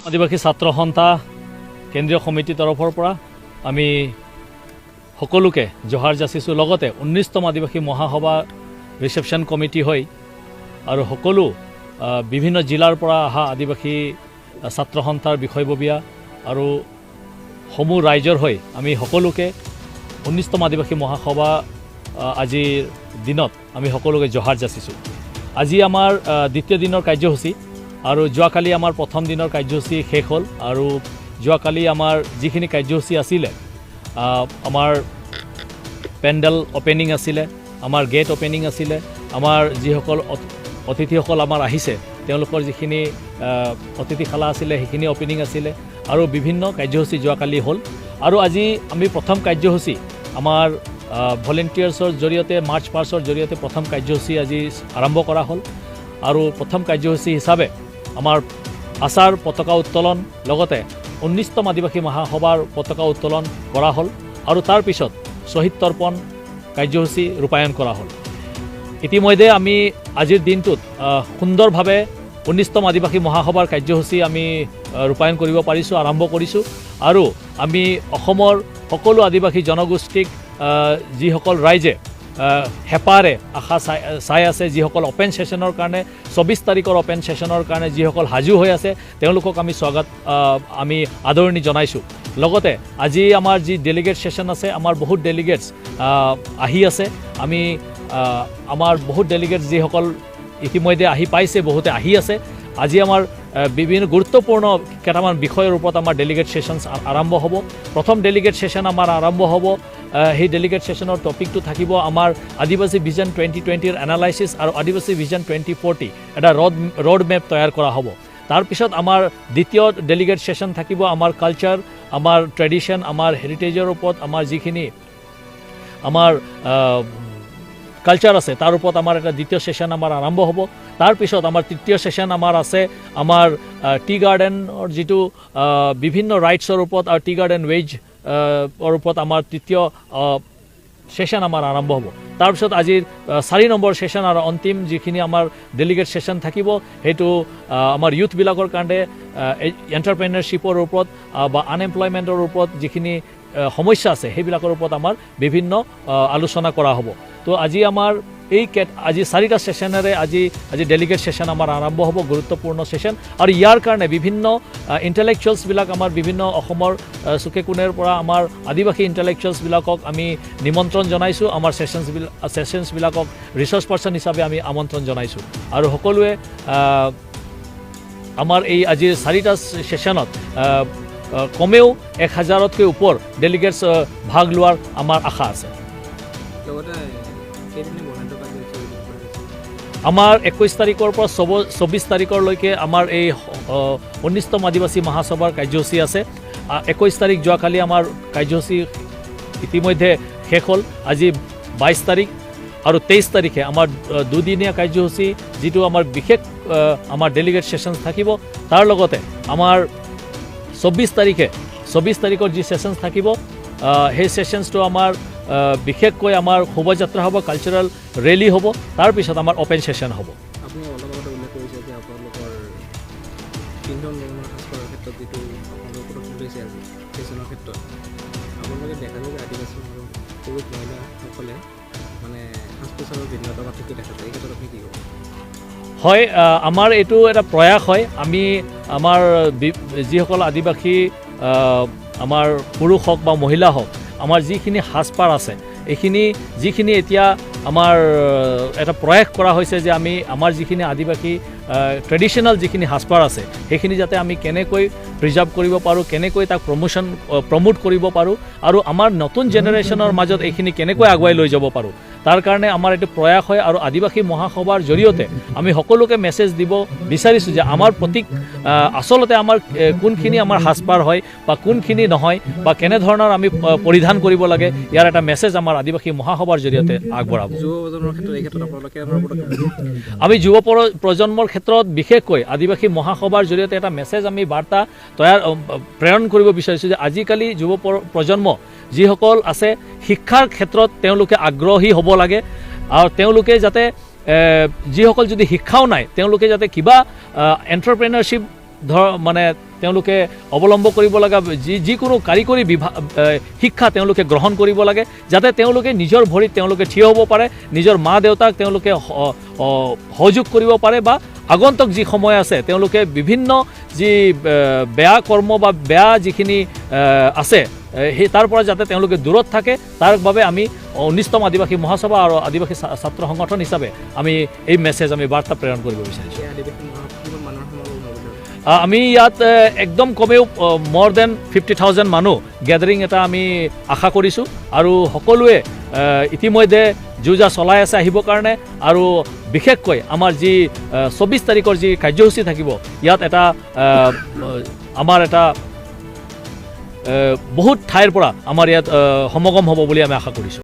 আদিবাসী ছাত্ৰ সন্থা কেন্দ্ৰীয় সমিতিৰ তৰফৰ পৰা আমি সকলোকে জহাৰ যাচিছোঁ। লগতে 19তম আদিবাসী মহাসভা ৰিচেপশ্যন কমিটি হৈ আৰু সকলো বিভিন্ন জিলাৰ পৰা অহা আদিবাসী ছাত্ৰ সন্থাৰ বিষয়ববীয়া আৰু সমূহ ৰাইজৰ হৈ আমি সকলোকে 19তম আদিবাসী মহাসভা আজিৰ দিনত আমি সকলোকে জহাৰ যাচিছোঁ। আজি আমাৰ দ্বিতীয় দিনৰ কাৰ্যসূচী আৰু যোৱাকালি আমাৰ প্ৰথম দিনৰ কাৰ্যসূচী শেষ হ'ল। আৰু যোৱাকালি আমাৰ যিখিনি কাৰ্যসূচী আছিলে, আমাৰ পেণ্ডেল অ'পেনিং আছিলে, আমাৰ গেট অ'পেনিং আছিলে, আমাৰ যিসকল অতিথিসকল আমাৰ আহিছে, তেওঁলোকৰ যিখিনি অতিথিশালা আছিলে, সেইখিনি অ'পেনিং আছিলে আৰু বিভিন্ন কাৰ্যসূচী যোৱাকালি হ'ল। আৰু আজি আমি প্ৰথম কাৰ্যসূচী আমাৰ ভলেণ্টিয়াৰ্ছৰ জৰিয়তে, মাৰ্চ পাষ্টৰ জৰিয়তে প্ৰথম কাৰ্যসূচী আজি আৰম্ভ কৰা হ'ল। আৰু প্ৰথম কাৰ্যসূচী হিচাপে আমাৰ আছাৰ পতাকা উত্তোলন, লগতে 19তম আদিবাসী মহাসভাৰ পতাকা উত্তোলন কৰা হ'ল আৰু তাৰপিছত শ্বহীদ তৰ্পণ কাৰ্যসূচী ৰূপায়ণ কৰা হ'ল। ইতিমধ্যে আমি আজিৰ দিনটোত সুন্দৰভাৱে 19তম আদিবাসী মহাসভাৰ কাৰ্যসূচী আমি ৰূপায়ণ কৰিব পাৰিছোঁ, আৰম্ভ কৰিছোঁ। আৰু আমি অসমৰ সকলো আদিবাসী জনগোষ্ঠীক, যিসকল ৰাইজে হেঁপাহেৰে আশা চাই চাই আছে, যিসকল অ'পেন ছেশ্যনৰ কাৰণে, 24 তাৰিখৰ অ'পেন ছেশ্যনৰ কাৰণে যিসকল সাজু হৈ আছে, তেওঁলোকক আমি স্বাগত, আমি আদৰণি জনাইছোঁ। লগতে আজি আমাৰ যি ডেলিগেট ছেশ্যন আছে, আমাৰ বহুত ডেলিগেটছ আহি আছে। আমি আমাৰ বহুত ডেলিগেটছ যিসকল ইতিমধ্যে আহি পাইছে, বহুতে আহি আছে। আজি আমাৰ বিভিন্ন গুৰুত্বপূৰ্ণ কেইটামান বিষয়ৰ ওপৰত আমাৰ ডেলিগেট ছেশ্যনছ আৰম্ভ হ'ব। প্ৰথম ডেলিগেট ছেশ্যন আমাৰ আৰম্ভ হ'ব। সেই ডেলিগেট ছেশ্যনৰ টপিকটো থাকিব আমাৰ আদিবাসী ভিজন 2020ৰ এনালাইচিছ আৰু আদিবাসী ভিজন 2040 এটা ৰোড মেপ তৈয়াৰ কৰা হ'ব। তাৰপিছত আমাৰ দ্বিতীয় ডেলিগেট ছেশ্যন থাকিব আমাৰ কালচাৰ, আমাৰ ট্ৰেডিশ্যন, আমাৰ হেৰিটেজৰ ওপৰত, আমাৰ যিখিনি আমাৰ কালচাৰ আছে, তাৰ ওপৰত আমাৰ এটা দ্বিতীয় ছেশ্যন আমাৰ আৰম্ভ হ'ব। তাৰপিছত আমাৰ তৃতীয় ছেশ্যন আমাৰ আছে আমাৰ টি গাৰ্ডেনৰ যিটো বিভিন্ন ৰাইটছৰ ওপৰত আৰু টি গাৰ্ডেন ৱেজ ওপৰত আমাৰ তৃতীয় ছেশ্যন আমাৰ আৰম্ভ হ'ব। তাৰপিছত আজিৰ 4 নম্বৰ ছেশ্যন আৰু অন্তিম যিখিনি আমাৰ ডেলিগেট ছেশ্যন থাকিব, সেইটো আমাৰ ইউথবিলাকৰ কাৰণে এণ্টাৰপ্ৰেনাৰশ্বিপৰ ওপৰত বা আনএমপ্লয়মেণ্টৰ ওপৰত যিখিনি সমস্যা আছে, সেইবিলাকৰ ওপৰত আমাৰ বিভিন্ন আলোচনা কৰা হ'ব। তো আজি আমাৰ এই আজি চাৰিটা ছেশ্যনেৰে আজি আজি ডেলিগেট ছেশ্যন আমাৰ আৰম্ভ হ'ব, গুৰুত্বপূৰ্ণ ছেশ্যন। আৰু ইয়াৰ কাৰণে বিভিন্ন ইণ্টেলেকচুৱেলছবিলাক, আমাৰ বিভিন্ন অসমৰ চুকে কোণেৰ পৰা আমাৰ আদিবাসী ইণ্টেলেকচুৱেলছবিলাকক আমি নিমন্ত্ৰণ জনাইছোঁ। আমাৰ ছেশ্যনছবিলাকক ৰিচৰ্চ পাৰ্চন হিচাপে আমি আমন্ত্ৰণ জনাইছোঁ। আৰু সকলোৱে আমাৰ এই আজিৰ চাৰিটা ছেশ্যনত কমেও 1000তকৈ ওপৰ ডেলিগেটছ ভাগ লোৱাৰ আমাৰ আশা আছে। লগতে কেইদিনীয়া বৰ্ণাঢ্য কাৰ্যসূচী আয়োজন কৰা হৈছে? আমাৰ 21 তাৰিখৰ পৰা 24 তাৰিখৰলৈকে আমাৰ এই 19তম আদিবাসী মহাসভাৰ কাৰ্যসূচী আছে। 21 তাৰিখ যোৱাকালি আমাৰ কাৰ্যসূচী ইতিমধ্যে শেষ হ'ল। আজি 22 তাৰিখ আৰু 23 তাৰিখে আমাৰ দুদিনীয়া কাৰ্যসূচী, যিটো আমাৰ বিশেষ আমাৰ ডেলিগেট ছেশ্যন থাকিব। তাৰ লগতে আমাৰ 24 তাৰিখে, 24 তাৰিখৰ যি ছেশ্যনছ থাকিব, সেই ছেশ্যনছটো আমাৰ বিশেষকৈ আমাৰ শোভাযাত্ৰা হ'ব, কালচাৰেল ৰেলী হ'ব, তাৰপিছত আমাৰ অ'পেন ছেশ্যন হ'ব। আপুনি অলপ আগতে উল্লেখ কৰিছে যে আপোনালোকৰ পিন্ধন উৰণৰ সাজপাৰৰ ক্ষেত্ৰত যিটো আপোনালোকৰ পদক্ষেপ লৈছে আজি ফেশ্বনৰ ক্ষেত্ৰত, আপোনালোকে দেখা যায় যে আদিবাসী সমাজৰ পুৰুষ মহিলাসকলে মানে সাজ পোছাকৰ ভিন্নতা পাৰ্থক্য দেখা যায়। এই ক্ষেত্ৰত আপুনি কি ক'ব? হয়, আমাৰ এইটো এটা প্ৰয়াস হয়। আমি আমাৰ যিসকল আদিবাসী আমাৰ পুৰুষ হওক বা মহিলা হওক, আমাৰ যিখিনি সাজপাৰ আছে, এইখিনি যিখিনি এতিয়া আমাৰ এটা প্ৰয়াস কৰা হৈছে যে আমি আমাৰ যিখিনি আদিবাসী ট্ৰেডিশ্যনেল যিখিনি সাজপাৰ আছে, সেইখিনি যাতে আমি কেনেকৈ প্ৰিজাৰ্ভ কৰিব পাৰোঁ, কেনেকৈ তাক প্ৰমোট কৰিব পাৰোঁ আৰু আমাৰ নতুন জেনেৰেশ্যনৰ মাজত এইখিনি কেনেকৈ আগুৱাই লৈ যাব পাৰোঁ, তাৰ কাৰণে আমাৰ এইটো প্ৰয়াস হয়। আৰু আদিবাসী মহাসভাৰ জৰিয়তে আমি সকলোকে মেছেজ দিব বিচাৰিছোঁ যে আমাৰ প্ৰতীক আচলতে আমাৰ কোনখিনি আমাৰ সাজপাৰ হয় বা কোনখিনি নহয় বা কেনেধৰণৰ আমি পৰিধান কৰিব লাগে, ইয়াৰ এটা মেছেজ আমাৰ আদিবাসী মহাসভাৰ জৰিয়তে আগবঢ়াব। যুৱ প্ৰজন্মৰ ক্ষেত্ৰত, এই ক্ষেত্ৰত আপোনালোকে কেনেধৰণৰ পদক্ষেপ লৈছে? আমি যুৱ প্ৰজন্মৰ ক্ষেত্ৰত বিশেষকৈ আদিবাসী মহাসভাৰ জৰিয়তে এটা মেছেজ, আমি বাৰ্তা তৈয়াৰ প্ৰেৰণ কৰিব বিচাৰিছোঁ যে আজিকালি যুৱ প্ৰজন্ম যিসকল আছে, শিক্ষাৰ ক্ষেত্ৰত তেওঁলোকে আগ্ৰহী হ'ব লাগে আৰু তেওঁলোকে যাতে যিসকল যদি শিক্ষাও নাই, তেওঁলোকে যাতে কিবা এণ্টাৰপ্ৰেনাৰশ্বিপ ধৰ মানে তেওঁলোকে অৱলম্ব কৰিব লগা যিকোনো কাৰিকৰী বিভাগ শিক্ষা তেওঁলোকে গ্ৰহণ কৰিব লাগে, যাতে তেওঁলোকে নিজৰ ভৰিত তেওঁলোকে থিয় হ'ব পাৰে, নিজৰ মা দেউতাক তেওঁলোকে সহযোগ কৰিব পাৰে বা আগন্তুক যি সময় আছে তেওঁলোকে বিভিন্ন যি বেয়া কৰ্ম বা বেয়া যিখিনি আছে সেই তাৰ পৰা যাতে তেওঁলোকে দূৰত থাকে, তাৰ বাবে আমি 19তম আদিবাসী মহাসভা আৰু আদিবাসী ছাত্ৰ সংগঠন হিচাপে আমি এই মেছেজ, আমি বাৰ্তা প্ৰেৰণ কৰিব বিচাৰিছোঁ। এই আদিবাসী মহাসভাত কিমান মানুহৰ সমাগম হ'ব বুলি ভাবে? আমি ইয়াত একদম কমেও মোৰ then 50,000 মানুহ গেডাৰিং এটা আমি আশা কৰিছোঁ আৰু সকলোৱে ইতিমধ্যে যো-জা চলাই আছে আহিবৰ কাৰণে। আৰু বিশেষকৈ আমাৰ যি 24 তাৰিখৰ যি কাৰ্যসূচী থাকিব, ইয়াত এটা আমাৰ এটা বহুত ঠাইৰ পৰা আমাৰ ইয়াত সমাগম হ'ব বুলি আমি আশা কৰিছোঁ।